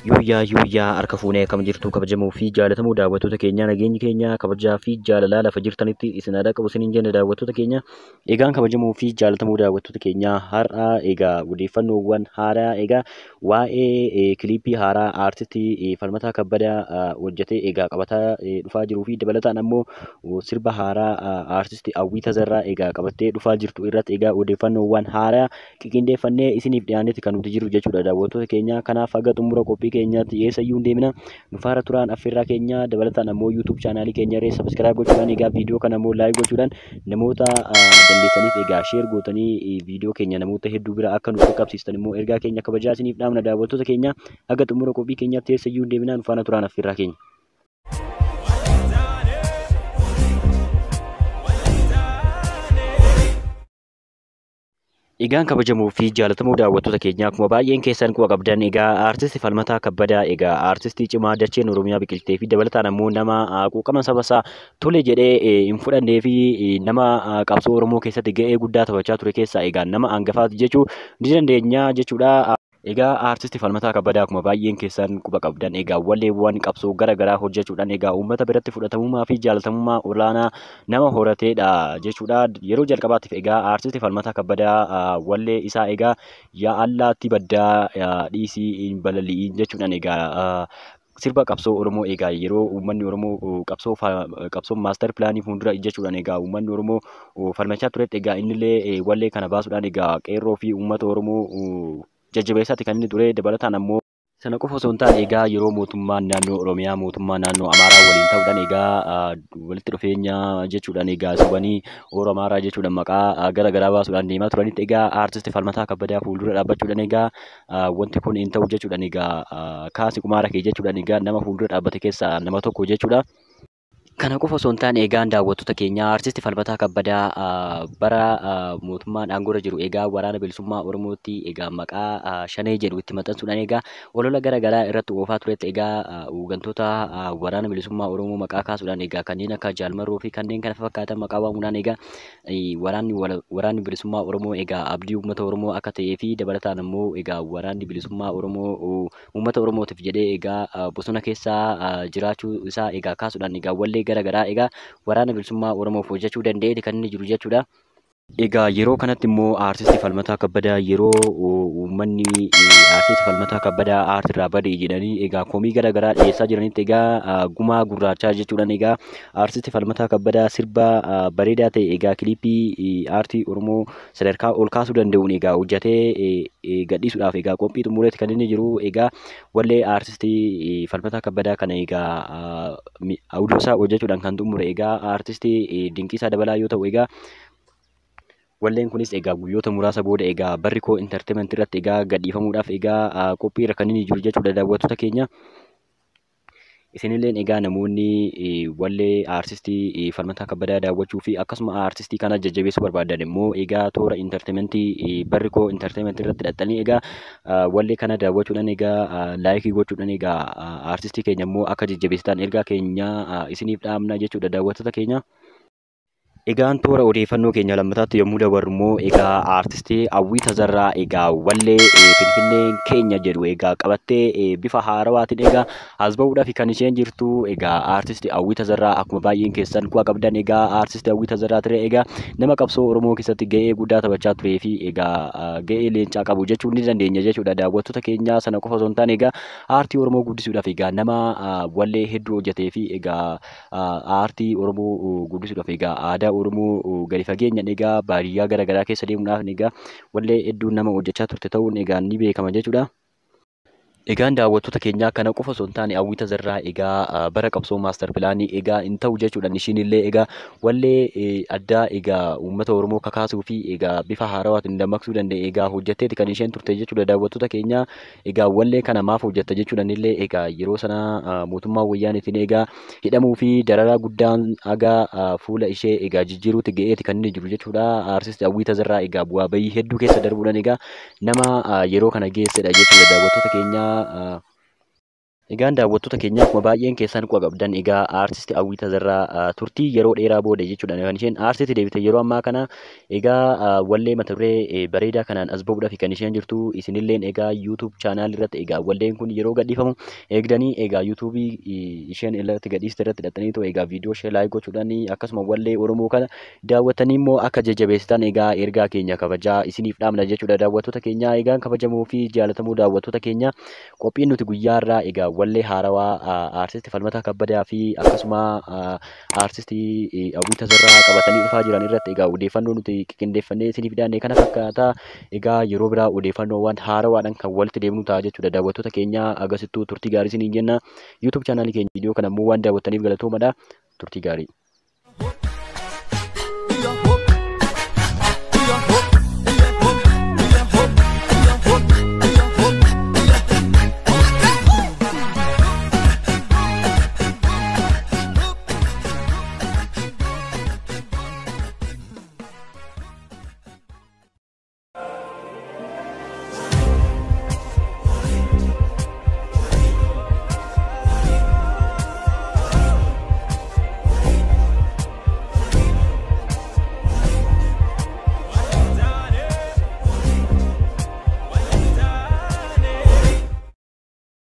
Yuuyyaa yuuyyaa harka fuunee akkam jirtu kabajamoo fi jaalatamuu daawwattoota keenya, nageenyi keenya kabajaa fi jaalalaa lafa jirtanitti isin aadaa qabu isiniin jenna daawwattoota keenya. Egaan kabajamoo fi jaalatamuu daawwattoota keenya, har'a egaa odeeffannoowwan haaraa egaa waa'ee kiliippii haaraa aartistii Falmataa Kabbadaa hojjetee egaa qabataa dhufaa jiruu fi dabalataan ammoo sirba haaraa aartistii Hawwii Tazarraa egaa qabattee dhufaa jirtu irratti egaa odeeffannoowwan haaraa qiqindeeffannee isiniif dhiyaannetti kan nuti jiru jechuudha daawwattoota keenya. Kanaaf haga xumura qophii keenyaatti eessayyuu hin deemina, nu faana turaan affeerraa keenya. Dabalataan ammoo YouTube chaanaalii keenya irree subscribe gochuudhaan, egaa viidiyoo kana ammoo like gochuudhaan, namoota dandeessaniif egaa share gootanii viidiyoo keenya namoota hedduu bira akka nu qaqqabsiistan immoo ergaa keenya kabajaa isiniif dhaamna daawwattoota keenya. Haga xumura qophii keenyaatti eessayyuu hin deemina, nu faana turaan affeerraa keenya. Egaan kabajamoo fi jaalatamuu daawwattoota keenya, akkuma baay'een keessan quba qabdan egaa aartisti Falmataa Kabbadaa egaa aartistii cimaa dacheen Oromiyaa biqiltee fi dabalataan ammoo nama quuqama saba isaa tole jedhee hin fudhannee fi nama qabsoo Oromoo keessatti ga'ee guddaa taphachaa ture keessaa egaa nama hangafaati jechuu ni dandeenya jechuudha. Egaa aartisti Falmataa Kabbadaa akkuma baay'een keessan quba qabdan egaa walleewwan qabsoo gara garaa hojjechuudhaan egaa uummata biratti fudhatamummaa fi jaalatamummaa olaanaa nama horateedha jechuudha. Yeroo jalqabaatiif egaa aartisti Falmataa Kabbadaa wallee isaa egaa yaa allaatti baddaa dhiisii hin balali'iin jechuudhaan egaa sirba qabsoo Oromoo egaa yeroo uummanni Oromoo qabsoo qabsoo maastar pilaanii fuuldura jechuudhaan egaa uummanni Oromoo falmachaa turetti egaa innillee wallee kana baasuudhaan egaa qeerroo fi uummata Oromoo jajjabeessaatti kan inni ture. Dabalataan ammoo sana qofa osoo hin taane egaa yeroo mootummaan naannoo Oromiyaa mootummaa naannoo Amaaraa waliin ta'uudhaan egaa walitti dhufeenya jechuudhaan egaa sobanii Oro Amaaraa jechuudhaan maqaa gara garaa baasuudhaan deemaa turanitti egaa aartisti Falmataa Kabbadaa fuuldura dhaabbachuudhaan egaa wanti kun hin ta'u jechuudhaan egaa kaasi qumaara kee jechuudhaan egaa nama fuuldura dhaabbate keessaa nama tokko jechuudha. Kana qofa osoo hin taane egaan daawwattoota keenya, aartisti Falmataa Kabbadaa bara mootummaan aangoorra jiru egaa waraana bilisummaa Oromootti egaa maqaa shanee jedhu itti maxxansuudhaan egaa olola gara garaa irratti oofaa turetti egaa hooggantoota waraana bilisummaa Oromoo maqaa kaasuudhaan egaa kanneen akka Jaalmarroo fi kanneen kana fakkaatan maqaa waamuudhaan egaa waraanni bilisummaa Oromoo egaa abdii uummata Oromoo akka ta'ee fi dabalataan ammoo egaa waraanni bilisummaa Oromoo uummata Oromootiif jedhee egaa bosona keessa jiraachuu isaa egaa kaasuudhaan egaa wallee gara garaa egaa waraana bilisummaa Oromoof hojjechuu danda'eeti kan inni jiru jechuudha. Egaa yeroo kanatti immoo aartisti Falmataa Kabbadaa yeroo uummanni aartisti Falmataa Kabbadaa aartirraa bade jedhanii egaa komii gara garaa dhiyeessaa jiranitti egaa gumaa gurraachaa jechuudhaan egaa aartisti Falmataa Kabbadaa sirba bareedaa ta'e egaa kiliippii aartii Oromoo sadarkaa ol kaasuu danda'uun egaa hojjetee gadhiisuudhaaf egaa qophii xumureetti kan inni jiru. Egaa wallee aartistii Falmataa Kabbadaa kana egaa audio isaa hojjechuudhaan kan xumure egaa aartistii Dinqiisaa Dabalaa yoo ta'u, egaa walleen kunis egaa guyyoota muraasa booda egaa barri koo entertainment irratti egaa gadhiifamuudhaaf egaa qophii irra kan inni jiru jechuudha daawwattoota keenya. Isinilleen egaa namoonni wallee aartistii Falmataa Kabbadaa daawwachuu fi akkasuma aartistii kana jajjabeessuu barbaadan immoo egaa toora entertainmentii barri koo entertainment irratti hidhattanii egaa wallee kana daawwachuudhaan egaa laayikii gochuudhaan egaa aartistii keenya immoo akka jajjabeessitan ergaa keenya isiniif dhaamna jechuudha daawwattoota keenya. Egaan toora odeeffannoo keenya lammataatti yommuu dabarru immoo egaa aartistii Hawwii Tazarraa egaa wallee Finfinneen keenya jedhu egaa qabattee bifa haarawaatiin egaa as bahuudhaaf kan isheen jirtu. Egaa aartistii Hawwii Tazarraa akkuma baay'een keessan quba qabdan egaa aartistii Hawwii Tazarraa ture egaa nama qabsoo Oromoo keessatti ga'ee guddaa taphachaa turee fi egaa ga'ee leencaa qabu jechuu ni dandeenya jechuudha daawwattoota keenya. Sana qofa osoo hin taane egaa aartii Oromoo guddisuudhaaf egaa nama wallee hedduu hojjetee fi egaa aartii Oromoo guddisuudhaaf egaa aadaa Oromoo gadi fageenyaan egaa baadiyyaa gara garaa keessa deemuudhaaf egaa wallee hedduu nama hojjechaa turte ta'uun egaa ni beekama jechuudha. Egaan daawwattoota keenyaa, kana qofa osoo hin taane Hawwii Tazarraa egaa bara qabsoo maastar pilaanii egaa hin ta'u jechuudhaan ishiin illee egaa wallee addaa egaa uummata Oromoo kakaasuu fi egaa bifa haarawaatiin dammaqsuu danda'e egaa hojjetteeti kan isheen turte jechuudha daawwattoota keenyaa. Egaa wallee kana maaf hojjetta jechuudhaan illee egaa yeroo sana mootummaa wayyaaniitiin egaa hidhamuu fi dararaa guddaan haga fuula ishee egaa jijjiiruutti ga'eeti kan inni jiru jechuudha. Aartist Hawwii Tazarraa egaa bu'aa bayii hedduu keessa darbuudhaan egaa nama yeroo kana geessedha jechuudha daawwattoota keenyaa. Egaan daawwattoota keenya, akkuma baay'een keessan quba qabdan egaa aartisti Hawwii Tazarraa turtii yeroo dheeraa booda jechuudha kan isheen aartisti deebite. Yeroo ammaa kana egaa wallee mata duree bareedaa kanaan as bahuudhaaf kan isheen jirtu. Isinilleen egaa YouTube channel irratti egaa walleen kun yeroo gadhiifamu eegdanii egaa YouTubeii isheen irratti gadhiiste irratti hidhataniitu egaa viidiyoo ishee like gochuudhaan akkasuma wallee Oromoo kana daawwatanii immoo akka jajjabeessitan egaa ergaa keenya kabajaa isiniif dhaamna jechuudha daawwattoota keenya. Egaan kabajamoo fi jaalatamuu daawwattoota keenya, qophiin nuti guyyaa irraa egaa wallee haarawaa aartisti Falmataa Kabbadaa fi akkasuma aartistii Hawwii Tazarraa qabatanii dhufaa jiran irratti egaa odeeffannoo nuti qindeeffannee isiniif dhiyaanne kana fakkaata. Egaa yeroo biraa odeeffannoowwan haarawaadhaan kan walitti deemnu ta'a jechuudha daawwattoota keenya. Agasittuu turtii gaarii isiniin jenna. YouTube chaanaalii keenya viidiyoo kana immoo waan daawwattaniif galatoomadha. Turtii gaarii.